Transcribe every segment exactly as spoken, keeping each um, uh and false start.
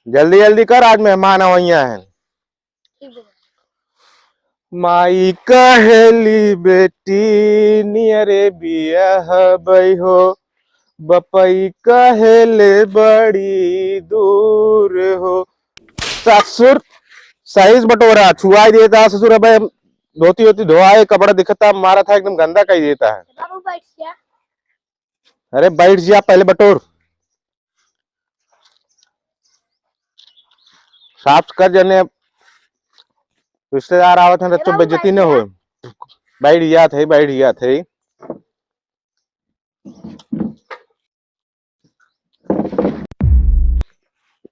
जल्दी जल्दी कर, आज मेहमान आवइया हैं। ठीक बा। माई कहेली बेटी नियरे बियाहबई हो, बपई कहेले बड़ी दूर हो। ससुर, सही से बटोरा, छुआई देता ससुर। अबे धोती वोती धोआए, कपड़ा दिखता, मारा था, एकदम गंदा कइ देता है। बाबू बैठ जा। अरे बैठ जा, पहले बटोर। साफ कर, जने रिश्तेदार आवत हैं, तो बेइज्जती न हो। बैठ जात है, बैठ जात है।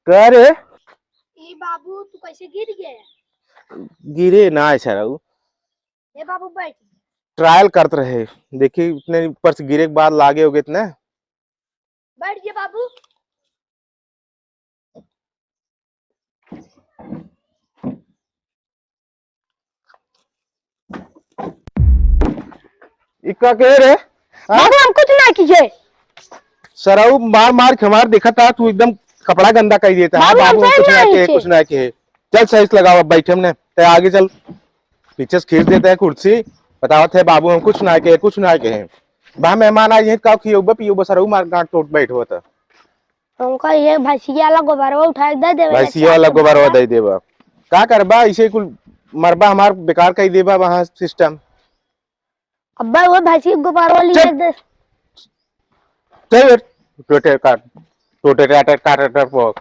का रे? ए बाबू, तू कैसे गिर गया? गिरे ना है सरऊ। ए बाबू, बैठ। ट्रायल करत रहे, देखी इतने ऊपर से गिरे के बाद लागे होगे इतने। बैठ गया बाबू। ई का कहे रे? हाँ? बाबू, हम कुछ ना किए। सरऊ मार मार के हमार देखा था, तू एकदम कपड़ा गंदा कर देता है। बाबू, बाबू, हम हमसे कुछ ना ना किए, किए। कुछ ना किए। चल सही से लगाओ, अब बैठे हमने, ते आगे चल, पीछे से खींच देते हैं कुर्सी। बतावत है बाबू, हम कुछ ना किए, कुछ ना किए। बा मेहमान आई है, का खियौबा पियौबा, सरऊ मार गांठ टोट बैठो था। उनका ये भैंसिया वाला गोबरवा उठा के दे देवे, भैंसिया वाला गोबरवा दे देबा। का करबा, इसे कुल मरबा हमार बेकार कर देबा वहाँ सिस्टम। अब्बा वो भैंसी के गोबरवा लिया चुप। दे। चल बेट, टोटे काट, टोटे काटे, काटे, काटे, पो।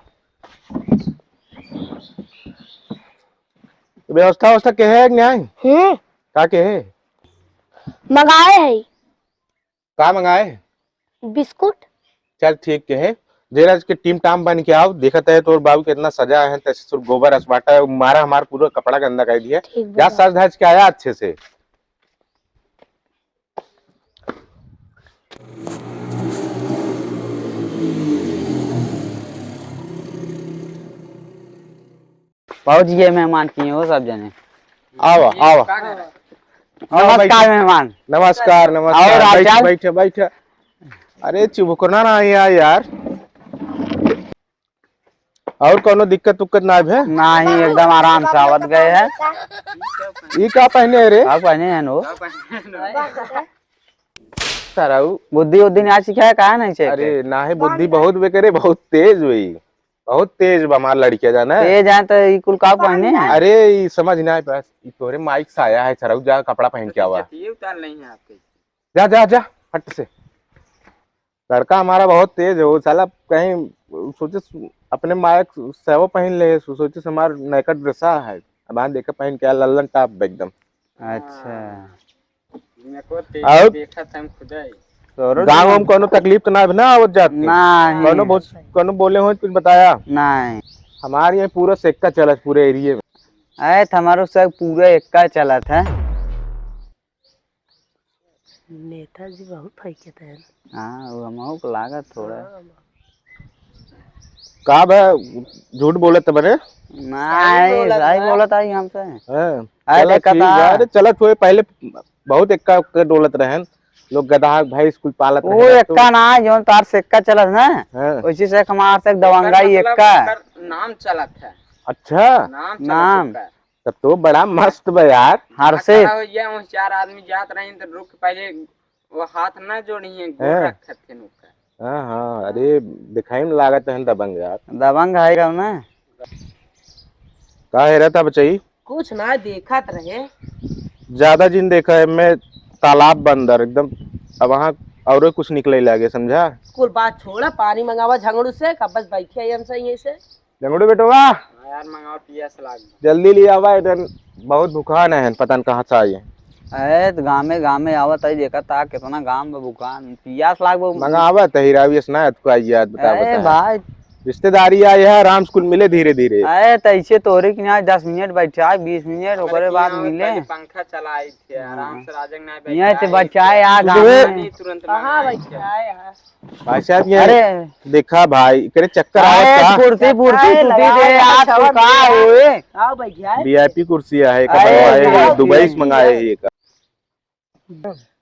व्यवस्था, व्यवस्था के है कि नहीं? हम्म। का के है? मंगाए है। का मंगाए? बिस्कुट। चल ठीक के है, जेरा के टीम टाम बन के आओ, देखत है तोर बाबू कितना सजा है, तैसे सुर गोबर अस बाटा है, मारा हमार पूरा कपड़ा गंदा कर दिया। ठीक जा बा। सज धज के आया अच्छे से। पहुँच गए मेहमान किए हो सब जने। आवा, आवा। आवा, नमस्कार बैठा। मेहमान। नमस्कार, नमस्कार। और हाल बैठा, चाल? बैठा, बैठा। अरे चिबुकना ना आया यार। और कोनो दिक्कत उक्कत ना भे? नहीं, एकदम आराम से आवत गए हैं। ई का पहने है रे? का पहने हैं नो? सरऊ। बुद्धि उद्धि ना सीखा है, काहे नहीं सीखे? अरे, ना है, बुद्धि बहुत बेकरे, बहुत तेज हुई। बहुत तेज बा हमार लड़किया, जाना है? तेज है तो ई कुल का पहने हैं? अरे, ई समझ ना आए पास। ई तोरे माइक साया है, सरऊ, जा कपड़ा पहन के आवा। जतिये उतार नहीं है आपके। जा, जा, जा, फट से। लड़का हमारा बहुत तेज है, वो साला कहीं सोचे सु-, अपने मायक सेवा पहन ले, सो-, सोचे से हमार नयका ड्रेसा है। अब हाँ देखे पहन के आया लल्लन टॉप एकदम। अच्छा। हाँ। मैं को तेज और? देखा था हम खुदा ही। तोरो गाँव में कोनो तकलीफ तो ना, ना आवत जात के? नहीं। कोनो बोल-, कोनो बोले हो कुछ बताया? नहीं। हमारे यहाँ पूरा सेक्का चलत पूरे एरिया में। अरे, तो हमारो सब पूरा एक्का चलत है। नेताजी बहुत फैकत है। हाँ, वो हमहू को लागत थोड़ा। हाँ। का बा, झूठ बोलत बने? नहीं, सही बोलत बा। सही बोलत आई हमसे। हाँ। अरे, चला देखा ठीक था। बा। अरे, चलत हुए पहले बहुत एक्का उक्का डोलत रहन। लोग गदहा भैंस कुल पालत वो रहन, तो एक्का ना, जौन तार से एक्का चलत ना, हाँ। वैसे से हमार से दबंगा ही मतलब एक्का। ओकर नाम चलत है। अच्छा। नाम चलत नाम। एक्का। तब तो बड़ा मस्त बा यार। हर से। खड़ा हो गया, वहाँ चार आदमी जात रहे तो रुक के पहले वो हाथ ना जोड़ी है, गोड़ हाँ। रखत थे नुका। हाँ, हाँ, अरे, दिखाई में लागत है दबंग यार। दबंग है का ना? का है रहता बचाई? कुछ ना देखत रहे। ज्यादा जिन देखा है मैं, तालाब बंदर एकदम। अब वहाँ औरो कुछ निकले लागे, समझा? कुल बात छोड़ा, पानी मंगावा झंगड़ू से, कब बस बैठे हैं हम सही ऐसे। जंगड़ू बेटवा। हाँ यार, मंगाओ, पियास लाग। जल्दी ले आवा, इधर बहुत भुखान है, पता न कहाँ से आई है। अरे, तो गामे, गामे आवत है, देखा था कितना गाम में भुखान, पियास लाग बा। मंगावा तो हीरा भी ना, तू आई याद बता, अरे बता। भाई। रिश्तेदारी आई है, आराम से कुल मिले धीरे धीरे। अरे, तो ऐसे तोरे कि ना दस मिनट बैठा, बीस मिनट, ओकरे बाद मिले। पंखा चलाई थे, आराम से राजन ना बैठा। यहाँ तो बैठा है, आ गाँव में। तुरंत कहाँ बैठा है यार? भाई साहब, ये अरे। देखा भाई, एकरे चक्कर आवत अरे, का? कुर्सी, कुर्सी अरे, टूटी लगा दे यार, तू का होए? आओ भैया। वीआईपी कुर्सी है, अरे, कबरवा है, दुबई से मंगाए है ये का।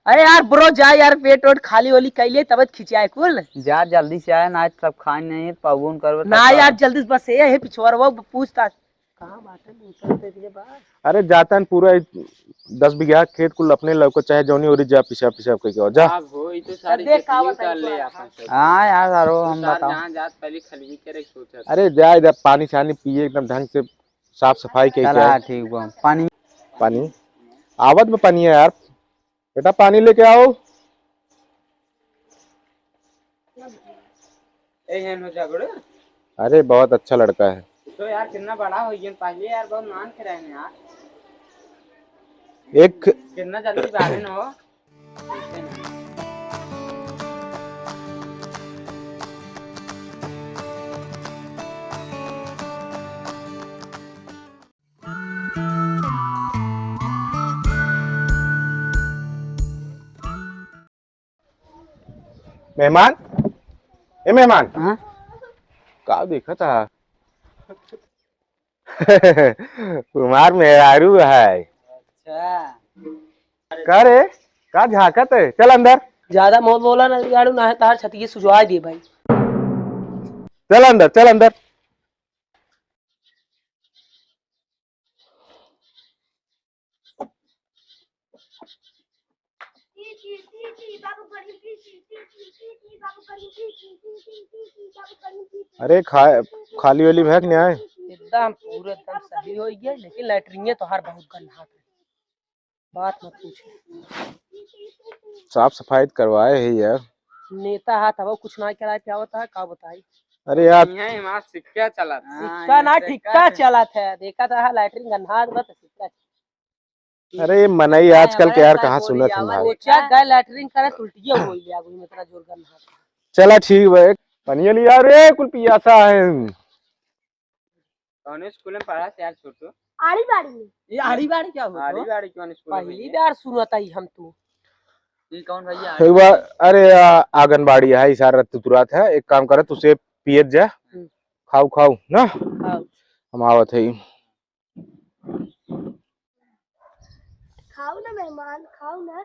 अरे यार bro, जा यार, पेट वोट खाली होली कैले, तब खिंचाए कुल। जा जल्दी से आए, ना सब खाए नहीं, पौगुन करबे ना तब यार, का। जल्दी से बस ये है पिछुआर वो पूछता। कहाँ बाटे बोतल दे दिए बा? अरे जातन पूरा दस बीघा खेत कुल अपने लौको, चाहे जौनी ओरी जा, पिसाब पिसाब कइके आओ, जा। अब हो, ई तो सारी देख का चटनी बताई उतार ले तोरा, आपन हाँ। सब। हाँ यार, सारो तो हम सार बताओ। जहाँ जात पहले खलवी के रख सोचत। अरे जा इधर पानी छानी पिए एकदम ढंग से, साफ सफाई कइके चला आओ। ठीक बा, पानी। पानी? आवत बा पानी है यार। बेटा पानी लेके आओ। ए, हेन हो जा बड़े। अरे बहुत अच्छा लड़का है। तो यार कितना बड़ा हो गया, पहले यार बहुत मान के रहे हैं यार। एक कितना जल्दी बाहर न हो। मेहमान, ए मेहमान। हाँ? का देखत हा? तुम्हार मेहरारू है। अच्छा। का रे, का झांकत है? चल अंदर। ज्यादा मत बोला ना, यार, ना है तार छतिये सुजवाए दे भाई। चल अंदर, चल अंदर। अरे खा-, खाली वाली भैंस नहीं आए? एकदम पूरा एकदम सही हो गया, लेकिन लैट्रिन तोहार बहुत गंदा है। बात मत पूछ। साफ सफाई तो करवाए है यार। नेता हाथ अब कुछ ना कराए, क्या होता है, का बताई? अरे यार। यहाँ हमार सिक्का चलत। हाँ, सिक्का ना, सिक्का ठिक्का चलत है। देखा था लैट्रिन गंधात बा त सिक्का। अरे मनई आजकल के यार कहाँ सुनत हैं भाई। सोचा गए लैट्रिन करे, उल्टिया हो गया, अभी इतना जोर गंधात। चला ठीक बा, पनिया लिया रे, कुल पियासा है। कौन स्कूल में पढ़ा थे यार छोटू? आड़ी बाड़ी में। ये आड़ी बाड़ी क्या होता? आड़ी बाड़ी कौन स्कूल में पहली है? बार सुनत आई हम तो। ये कौन भैया? सही बा। अरे, आ, आंगनबाड़ी है, इशारा तुतुरात है। एक काम करत, उसे पियत जा। हम्म। खाओ, खाओ ना। खाओ। हम आवत है। खाओ ना मेहमान, खाओ ना।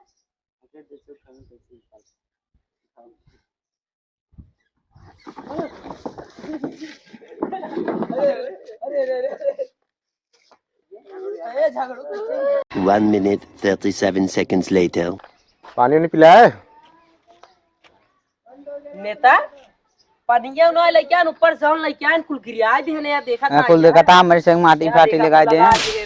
One minute, thirty-seven seconds later. पानी नहीं पिलाए? नेता, पनिया ना लेके आन, ऊपर से हम लेके आन, कुल गिरिया दे ने यार, देखा हाँ, था कुल यार। देखा था, हमारे संग माटी यार, फाटी देखा लगा था, दे। लगा दे।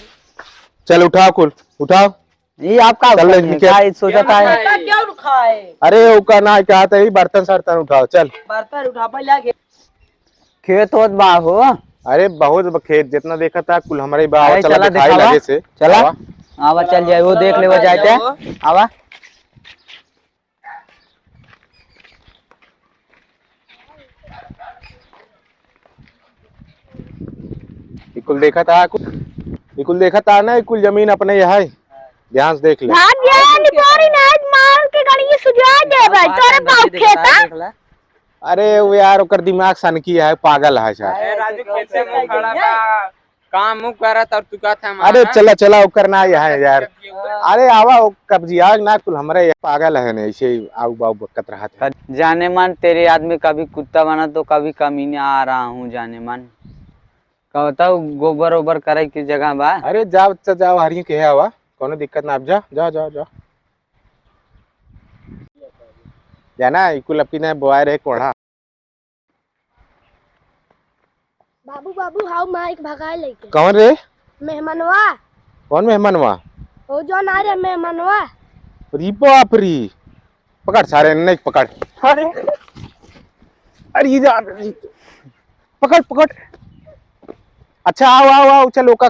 चल उठाओ कुल, उठाओ। ये आपका चल, उठाओ, निकल। क्या सोचा था? क्या उठाए? अरे, ओका ना, क्या था, ये बर्तन सर्तन उठाओ, चल। बर्तन उठा, पहले आगे। खेत होत बा हो। अरे, बहुत बा खेत, जितना देखा था, कुल हमरे बा, अरे, चला चला दिखाई दिखावा। लगे से। चला। आवा। आवा, चल जाए, वो देख ले, वो जाए थे। आवा। ई कुल देखा था, कुल, ई कुल देखा था ना, ई कुल जमीन अपने यहाँ है। ध्यान से देख ले। भाग गया, निपोरी नाच मार के गणिये सुझाव दे भाई, तोरे बाप खेता। अरे वो यार, ओकर दिमाग सनकी है, पागल है शायद। अरे राजू, खेते में खड़ा बा। काम मुँह करत और तू कहत है अरे मारा। चला, चला, ओकर ना यहाँ है यार। अरे आवा, ओ कब्जिया ना कुल हमरे यहाँ पागल है ने, ऐसे ही आऊ बाऊ बकत रहत है। जाने मन, तेरे आदमी कभी कुत्ता बना तो कभी कमीना आ रहा हूँ जाने मन। कहता हूँ गोबर ओबर करे की जगह बा। अरे जा बच्चा, जाओ, हरिये के आवा, कोनो दिक्कत ना, अब जा, जा, जा, जा। जाना, ई कुल अपी ने बोआए रहे कोढ़ा। बाबू, बाबू, हाउ माइक भगाए लेके। कौन रे? मेहमनवा। कौन मेहमनवा? ओ जौन आ रे मेहमनवा। री बाप री। पकड़ सारे, नहीं पकड़। अरे। अरे, ये जा, पकड़, पकड़। अच्छा, आओ, आओ, आओ, चलो, ओका